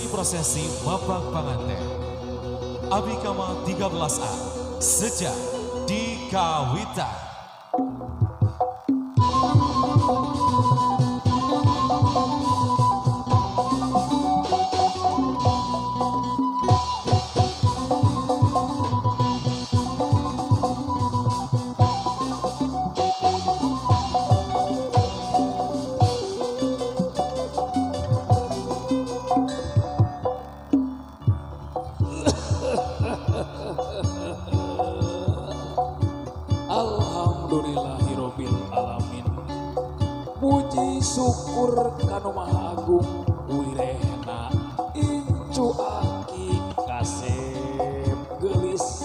Prosesi-prosesi Mapag Panganten. Abikama 13A sejak di Kawitan. Alhamdulillahirabbil alamin. Puji syukur kanu Maha Agung wirehna incu aki kasep geulis.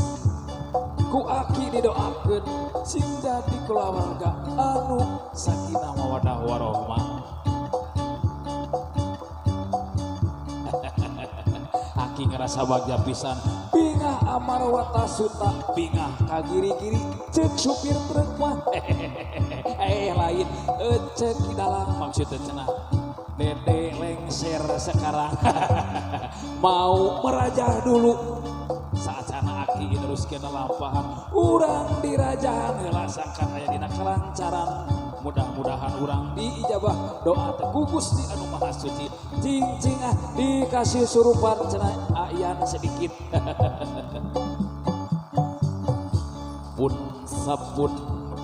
Ku aki didoakeun sing jadi kulawarga anu sakinah mawaddah warahmah. Aki ngerasa bagja pisan, bingah amar watasuta, bingah kagiri-giri cek supir truk mah. Lain cek di dalam maksudnya cenah dede lengser sekarang. Mau merajah dulu saacana aki teruskeun lampahan urang dirajahan heula sangkan aya dina kelancaran. Mudah-mudahan urang diijabah doa teh ku Gusti anu Maha Suci. Cing-cing ah dikasih surupan cenah ayan sedikit. Pun sabun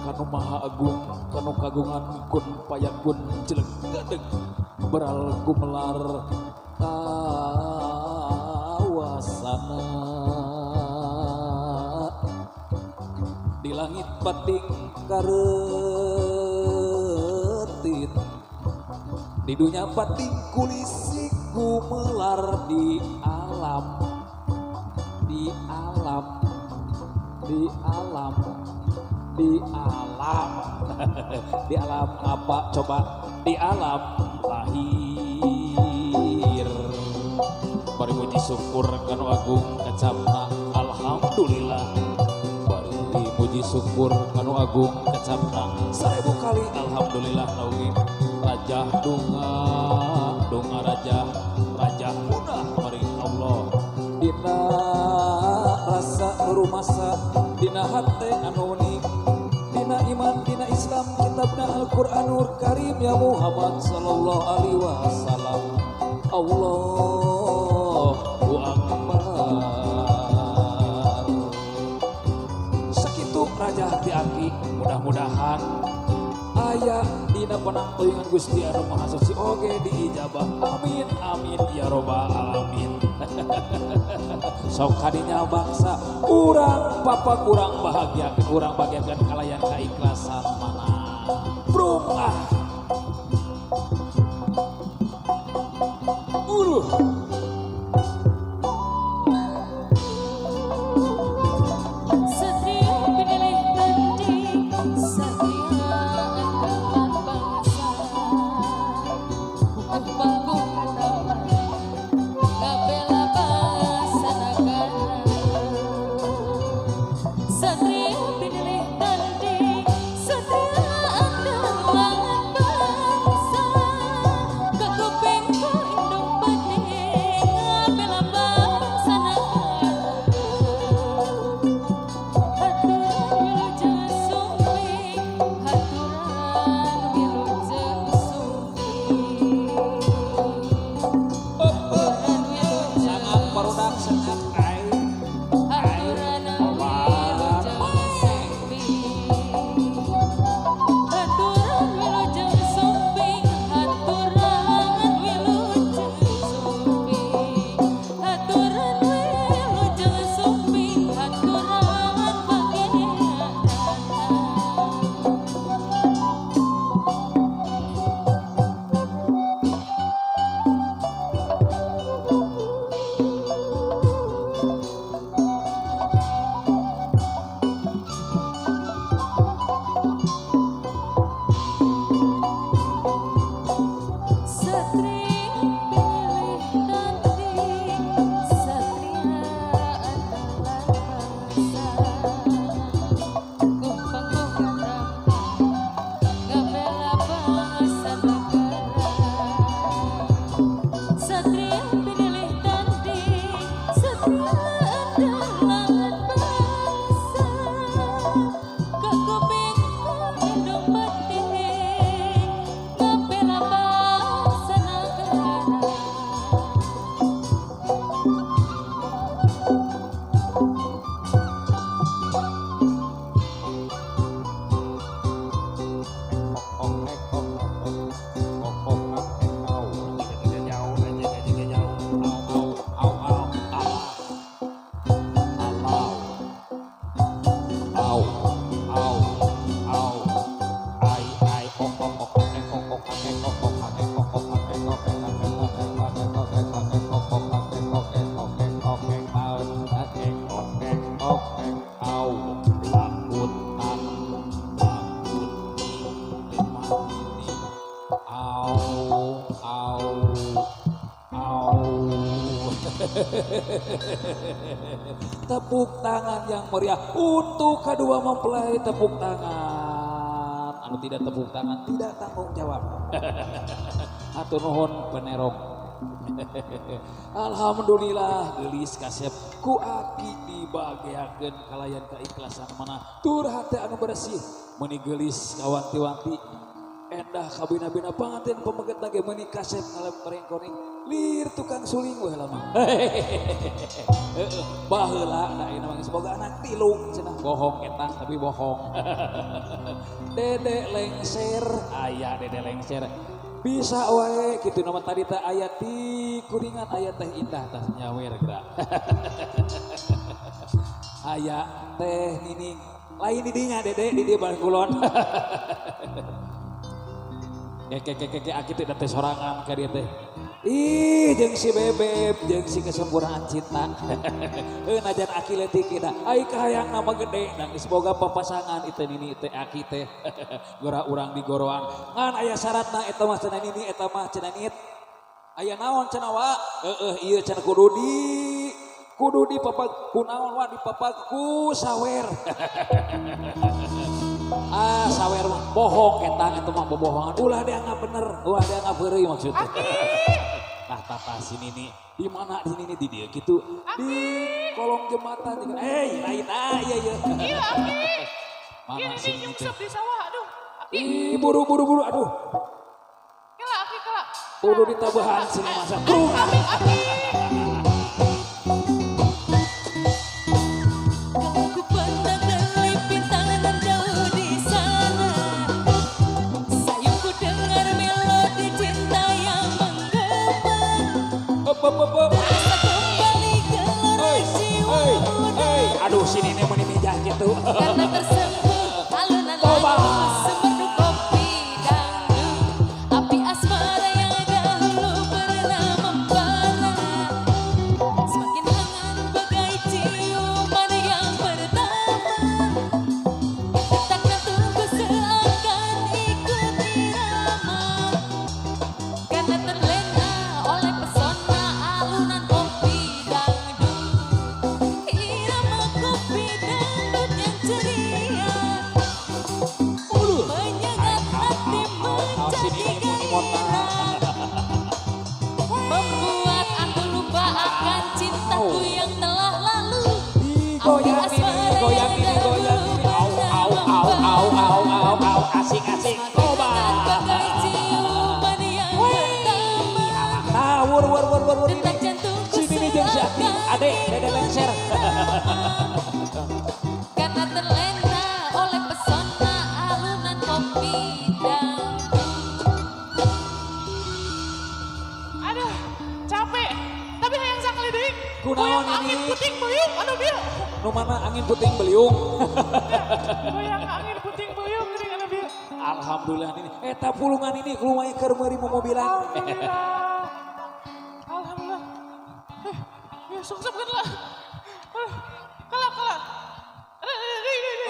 kanu Maha Agung kanu kagungan kun payakun jelek gedeg beral gumelar kawasana di langit pating karetit di dunia pating kulisi gumelar di alam di alam di alam di alam. Di alam apa coba? Di alam lahir. Bari puji syukur kanu agung kecapna alhamdulillah. Bari puji syukur kanu agung kecapna 1000 kali alhamdulillah. Naugi rajah dunga dunga rajah rajah munah maring Allah. Dina rasa rumasa dina hate anu unik dina iman dina Islam kitabna Al-Qur'anul Karim ya Muhammad sallallahu alaihi wasallam. Allahu akbar. Sakitu rajah ti aki, mudah-mudahan aya dina panangtuyungan Gusti anu Maha Suci oge diijabah. Amin amin ya robbal alamin. Sok kadinya bangsa urang papa kurang bahagiakeun urang bagiakeun kalayan kaikhlasan mana. Brung ah. Uruh. Satria pinilih tanding, satria andalan bangsa. Kukuh panggung ketawa, ngabela bangsa negara. Satria pinilih tanding, satria andalan bangsa. Kakuping ku indung pati, Tepuk tangan yang meriah untuk kedua mempelai, tepuk tangan. Anu tidak tepuk tangan tidak tanggung jawab. Hatur nuhun penerong. Alhamdulillah geulis kasep ku aki dibageakeun kalayan keikhlasan mana tur hate anu bersih meuni geulis kawanti-wanti endah kabina-bina panganten pemeget lagi meuni kasep ngalep merengkoning lir tukang suling weh lama. Baheula da ayeuna mah semoga anak tilu cenah bohong eta tapi bohong. Dede lengser aya dede lengser bisa wae kitu nama tadi teh aya ti kuningan aya teh indah tah nyawer geura. Aya teh nining lain di dinya dede di dieu balik kulon. Keke aki teh teh sorangan ka dieu teh. Ih jeung si bebeb jeung si kesempurnaan cinta. Heuh najan aki leutik da ai kahayang nama gede dan semoga papasangan itu nini teh aki teh. Gora urang di goroan. Ngan aya syaratna eta mah cenah nini eta mah cenah nit. Aya naon cenah wa? Heueuh ieu cenah kudu di papag kunaon wa dipapag ku sawer. Ah sawer mah bohong eta eta mah bobohongan. Ulah dianggap bener, ulah dianggap heureuy maksudnya. Nah tata si nini di mana di nini di dia gitu di kolong jembatan juga. Lain ah iya iya. Iya aki. Mana si nini nyungsep di sawah aduh. Aki. Ih buru buru buru aduh. Kela aki kela. Buru ditabahan sini masa. Aki aki. Aduh sini nih mau dimijah gitu. Karena tersentuh alunan lagu semerdu kopi dangdut. Api asmara yang dahulu pernah membara semakin hangat bagai ciuman yang pertama. Detak jantungku seakan ikut irama karena terlena oleh pesona alunan kopi dangdut. Irama kopi dangdut yang ceria menyengat hati menjadi gairah, membuat aku lupa akan cintaku yang telah lalu. Goyang ini, goyang ini, goyang ini. Au, au, au, au, au, au, au, asik, asik. Coba. Bagai ciuman yang pertama. Nah, wur, wur, wur, wur, wur. Detak jantungku Sini nih jeung si Aki, adek, dede lengser. Karena terlena oleh pesona alunan kopi dangdut. Aduh capek. Tapi hayang sakali deui. Kunaon Goyang angin ini? puting beliung anu bieu. Nu mana angin puting beliung? Goyang angin puting beliung geuning anu bieu. Alhamdulillah ini. Eta pulungan ini lumayan keur meuri momobilan. Alhamdulillah. Alhamdulillah. Ya sungsep kan lah. Kala kala.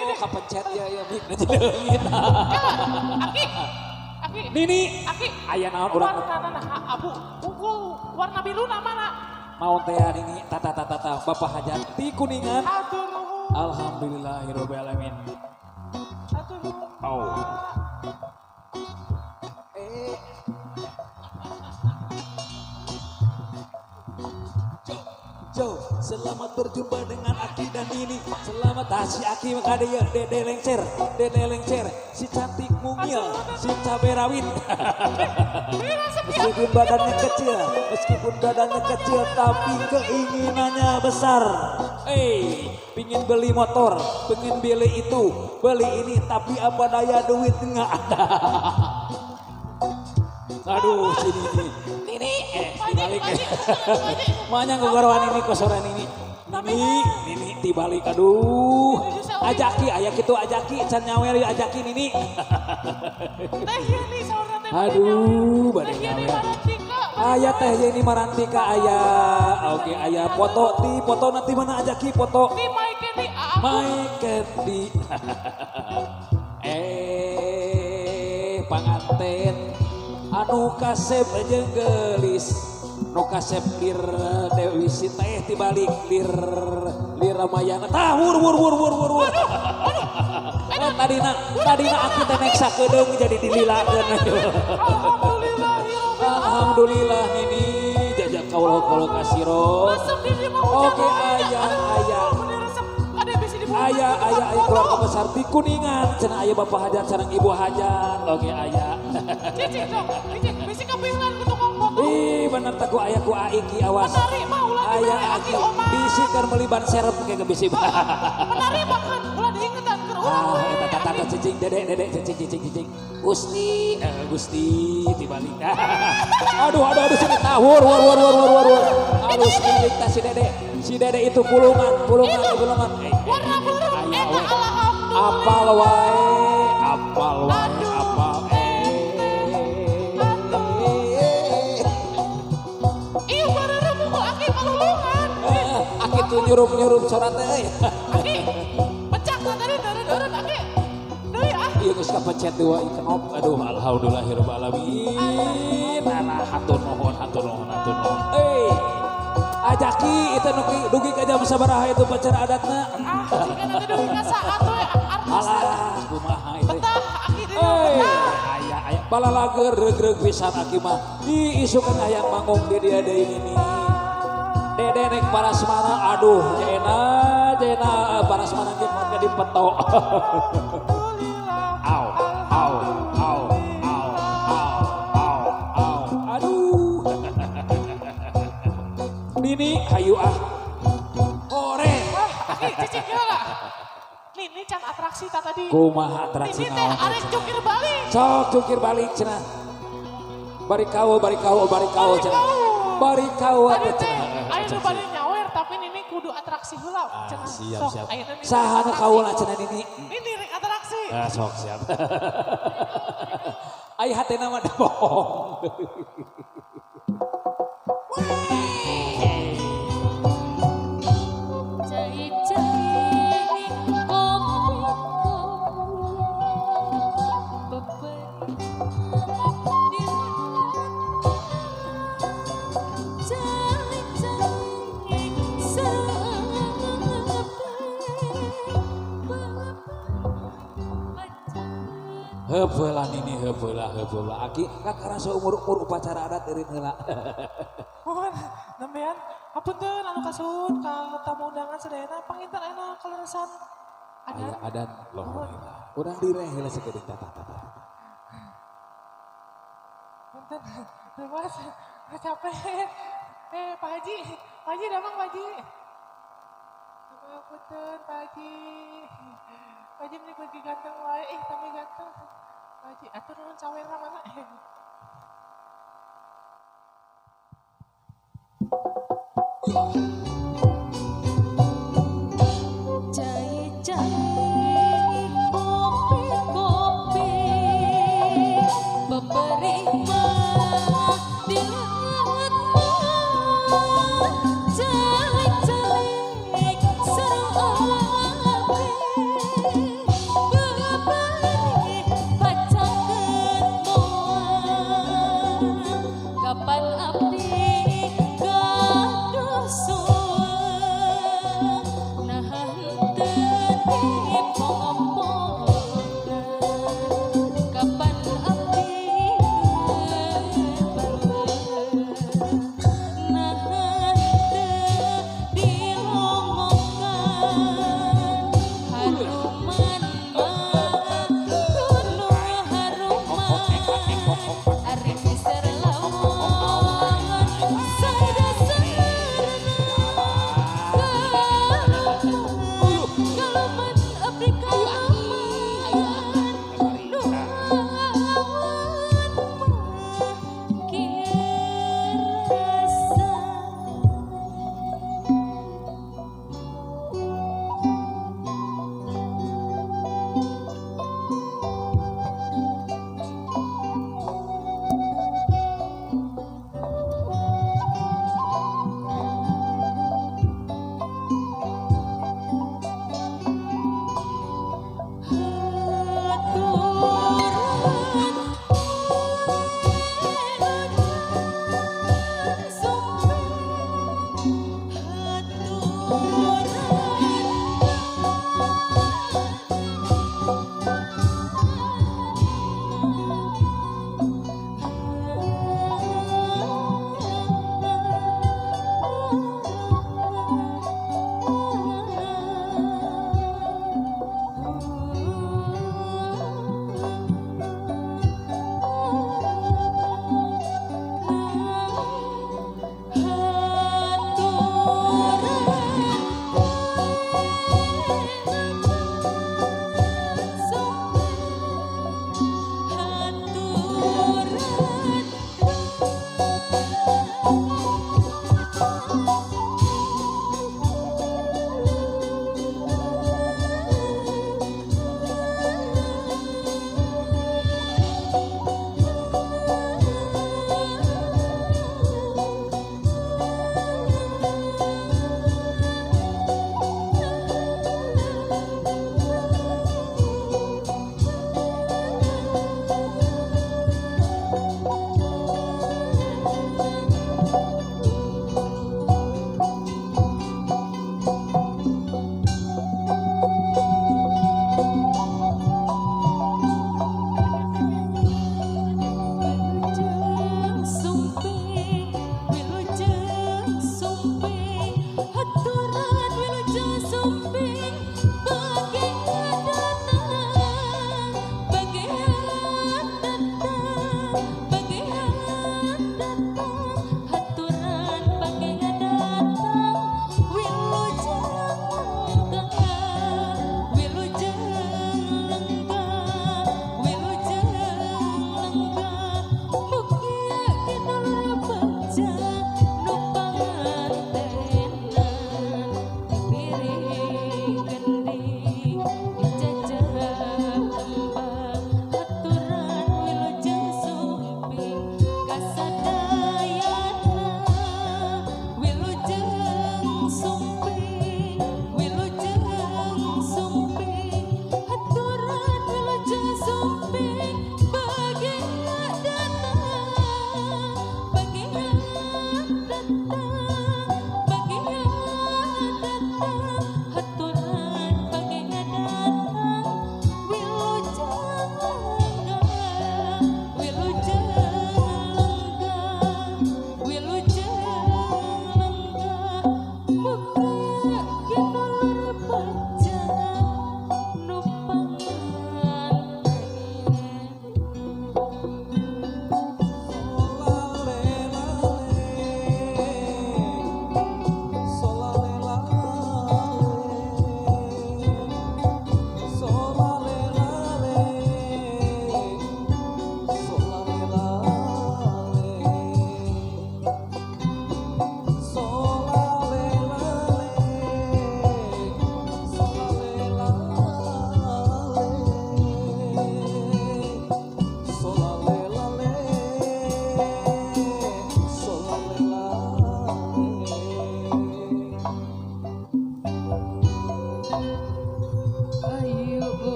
Oh kapencet ya ya mik leungit. Kala. Aki. Aki. Nini. Aki. Aya naon urang Warna nah abu unggul warna biru na mana? naon teh nini tata tata tata Bapak hajat di Kuningan. Hatur nuhun. Alhamdulillahirabbil alamin. Hatur nuhun. Oh. Jo, selamat berjumpa dengan Aki dan Nini. Selamat si Aki maka dia dede lengser, si cantik mungil, si cabe rawit. Meskipun badannya kecil, tapi keinginannya besar. Pingin beli motor, pingin beli itu, beli ini, tapi apa daya duit nggak ada. Aduh, sini ini. Nini, dibalik. Makanya kegaruan ini kosoran ini. Nini, Nini dibalik. Aduh. Ajaki, aya kitu ajaki, can nyawer ya ajaki Nini. Teh Yeni saurna teh. Aduh, bade Teh Yeni nyawer. Marantika. Aya Teh Yeni Marantika aya. Oke, aya foto di foto nanti mana ajaki foto. Di Mike Candy, aku. Mike Candy. Panganten anu kasep jeung geulis. Nu kasep lir Dewi Sita eh tibalik lir lir Ramayana. Tah wur wur wur wur wur wur. Eh, tadina tadina aki teh nek sakedeung jadi dililakeun. Alhamdulillah ya. Alhamdulillah, Nini jajak kaulah kaulah kasiro. Resep di mah hujan. Oke, aya aya. Bener resep. Ada bisa dibuka. Aya aya aya keluarga besar di Kuningan cenah, aya Bapak Hajat sareng Ibu Hajat. Oke, aya. Cicing dong, cicing. Bisi kepingan ku tukang foto. Ih, bener teh ku aya ku Aiki, awas. Menari mah ulah Aya dibere aki Aki oma. Bisi keur meuli ban serep kayak bisi. Menari bahkan ulah diingetan keur urang Ah, we. eta tata tata cicing Dede Dede cicing cicing cicing. Gusti, eh, Gusti tibalik. Aduh aduh aduh, sini tawur wur wur wur wur wur wur. Aduh, milik tah si Dede. Si Dede itu pulungan, pulungan, pulungan. Eh, eh, Warna burung aya eta we. alhamdulillah. Apal wae, apal wae, Aduh. apal eh. Aduh. Iya, bareng mukul aki palulungan. Eh, aki tuh nyurup-nyurup corat teh euy. Aki, pecah tuh tadi eureun aki. Deui ah. Iya, geus kapencet dua ikan. Aduh, alhamdulillahirabbil alamin. Alah, hatur nuhun, hatur nuhun, hatur nuhun. Eh, ajaki itu dugi dugi ka jam sabaraha itu pacar adatna? Ah, jika nanti dugi ka saat we artis. Alah, kumaha itu. Betah aki di Eh, betah. Aya aya balalager regreg pisan aki mah. Ih, isukan hayang manggung di dia deui ini. Dede nek parasmana, aduh, jena jena parasmana ge mah dipeto. Alhamdulillah. Au, au, au, au, au, au, au. Aduh. Nini, hayu ah. Hore. Ah, aki cicing heula. Nini can atraksi ta tadi. Kumaha atraksi Nini teh naon? arek jungkir balik. Sok jungkir balik cenah. Bari kau, bari kau, bari kau Bari cenah. kau. Bari kau Tadi atuh teh cenah. aya nu bade nyawer tapi Nini kudu atraksi heula Ah, cenah. siap, Sok, siap. ayeuna Nini Saha nu atraksi. kaula cenah Nini? Nini rek atraksi. Ah, sok siap. Ai hatena mah da bohong. Cai-cai kopi kopi di cai-cai sampai Heupeula Nini, heupeula, heupeula. Aki kakarasa umur-umur upacara adat eureun heula. Mohon nembean hapunten anu kasuhun ka tamu undangan sadayana, panginten ayeuna kaleresan Aya adat. adan loh. Urang direh heula sakedeung tata tata. Punten, lepas, capek. Eh, Pak Haji, Pak Haji damang Pak Haji. Punten Pak Haji. Pak Haji meni bagi ganteng wae, eh tapi ganteng. Pak Haji, atuh nuhun sawerna mana? Cai-cai kopi-kopi beberih mah dileut mah cai-cai seru api beberih pacakeun moal kapan abdi gaduh.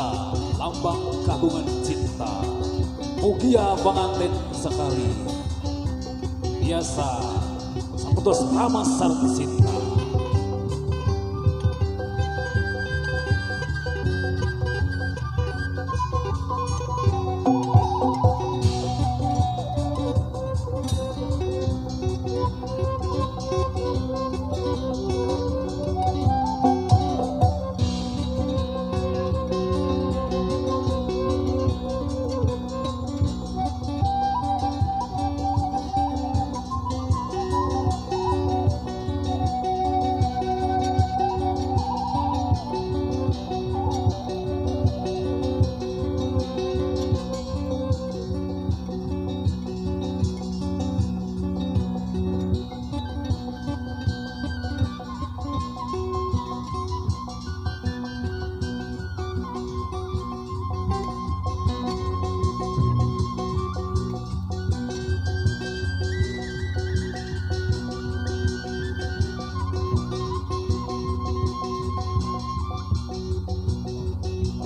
Cinta, lambang kagungan cinta. Mugia panganten sekali. Biasa saputus ramah sareng cinta.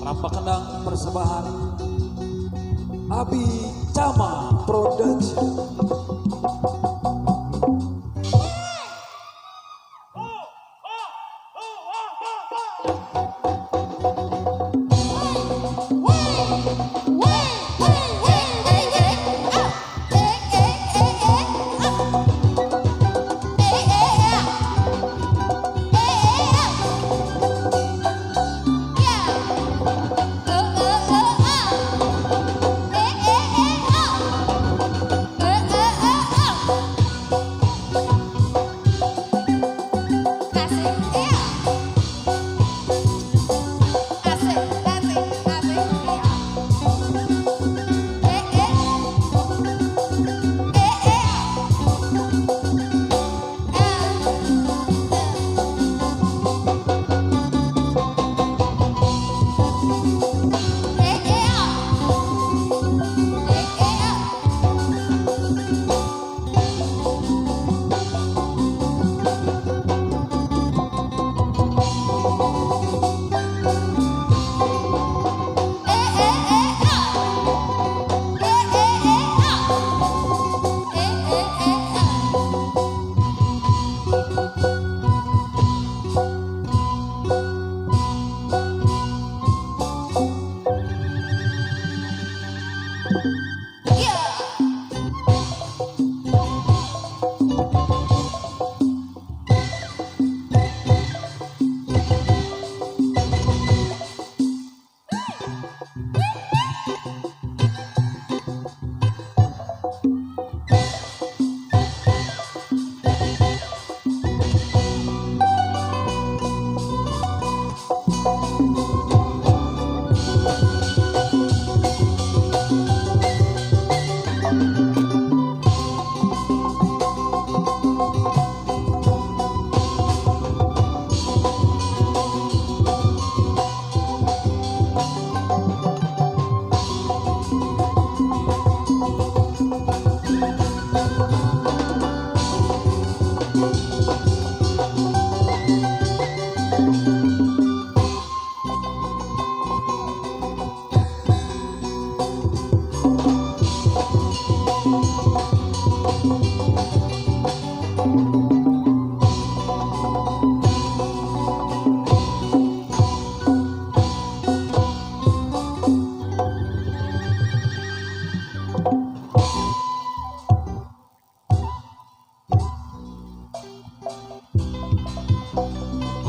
Rampak kendang persembahan Abi Chama Production.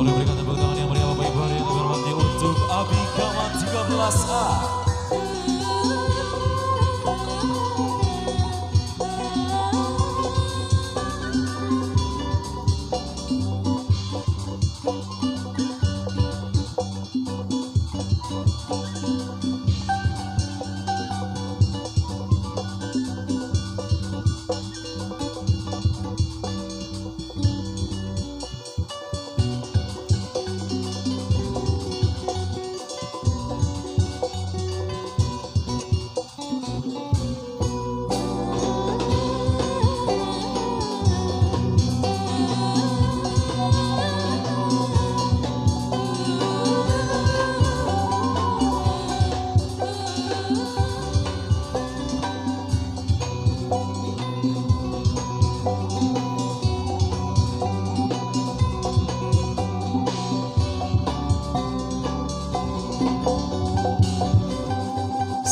Boleh berikan tepuk tangan yang meriah Bapak Ibu hadirin yang terhormati untuk Abi Chama 13A.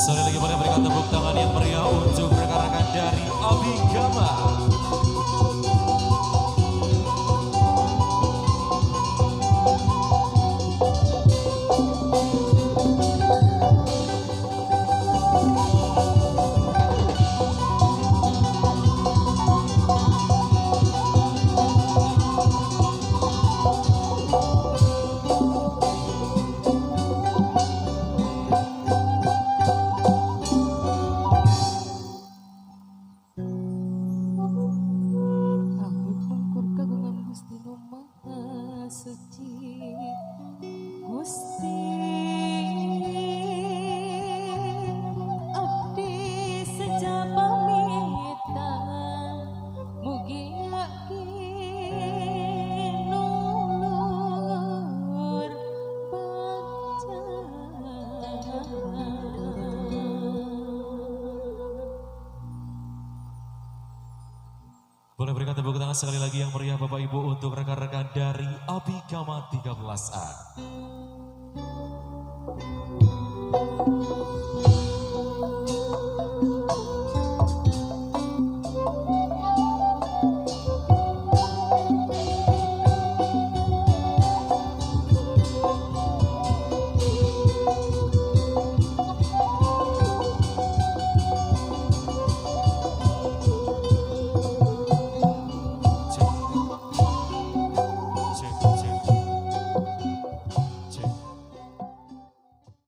Sekali lagi boleh berikan tepuk tangan yang meriah untuk rekan-rekan dari Abigama. Abdi pungkur kagungan Gusti nu Maha Suci. Gusti, abdi seja pamitan, mugi kinulur bagja. Boleh berikan tepuk tangan sekali lagi yang meriah, Bapak Ibu, untuk rekan-rekan dari Abigama 13A.